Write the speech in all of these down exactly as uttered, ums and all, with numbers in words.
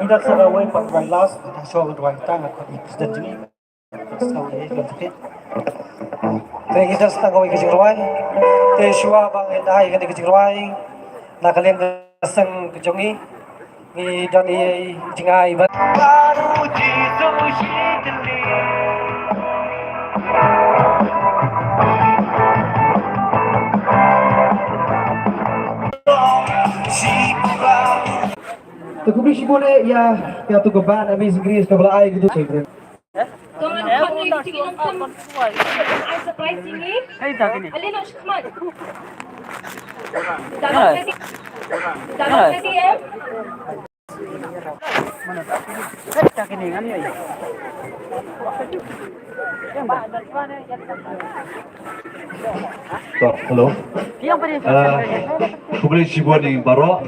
Kita sa kawei pat wan last, kita sa kawei tang, aku di president jing. Sa kawei ka jingkit. Te kita sa kawei ka jingrwai. Te shuwa ba ngi dei ka jingrwai, na ka liang ka seng ka jong ngi, ngi don i jingai ba. Te khublei shibun ïa, ïa uto u band Amazing Grace kaba la ai kito. Surprise ïa ngi. To, hello. Ah, khublei shibun ïa baroh.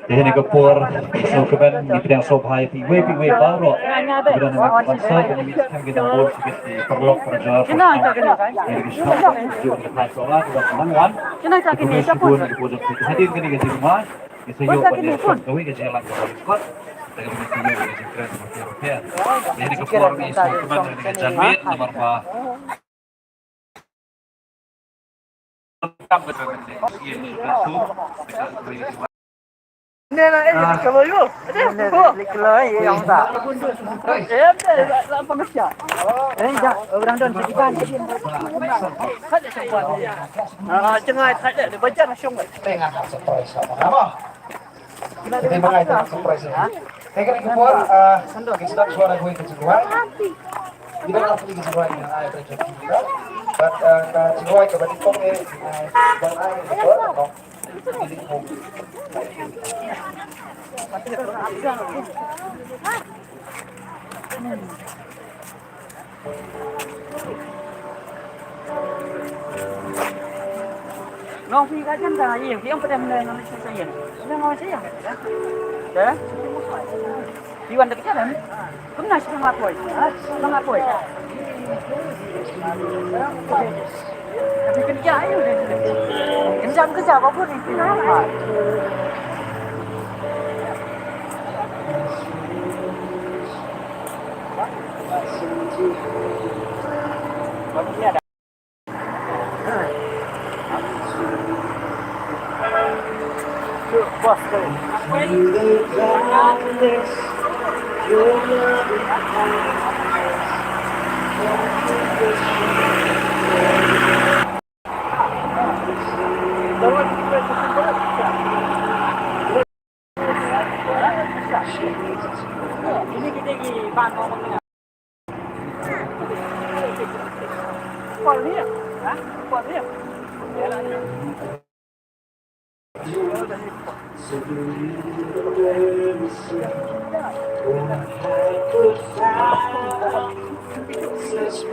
Te ha kane ka por, sngewkmen ngi pdiang sngewbha ïa phi iwei pa iwei baroh. Kiba don ha kane ka concert, ngi mih sha ki nongbud, ki paralok, parajor, parajor. Ngi dei ki sngewbha ïa ki paralok kiba nang wan. Khublei shibun ïa ki por jong phi. Hadien kane ka jingma, ngi sa ïoh ban ïa sngewbha kawei ka jingïalang kaba riewspah. Te kaba ngi sa ïoh ka jingkren bapher bapher. Ïa kane ka por ngi sngewkmen ïa kane ka janmiet namar ba Nè na, eh, ka ba ïoh. Nè, nè, klik lo, eh, ïa ong ta. Eh, em te, la, la pang sia. Eh, ja, orang don sedikan. Ah, jngai thait de, de bajar shong. Tengah surprise sama apa? Kita mengai tengah surprise. Tengah ni kupon, ah, kita suara gue ke sebuah. Kita nak pergi ke sebuah ni, ah, itu kita. But, ah, ke sebuah ke balik kong ni, ah, dan ai ke sebuah. Nong phi ka jan ka ïing, phi ong pdem ne nong phi sa ïing. Ne nong sa ïing. Dah? Phi wan dekat jalan. Kumno shi nang apoi? Ha? Nang apoi? Tapi kerja ayo. Kerja kerja apa pun itu. Ha.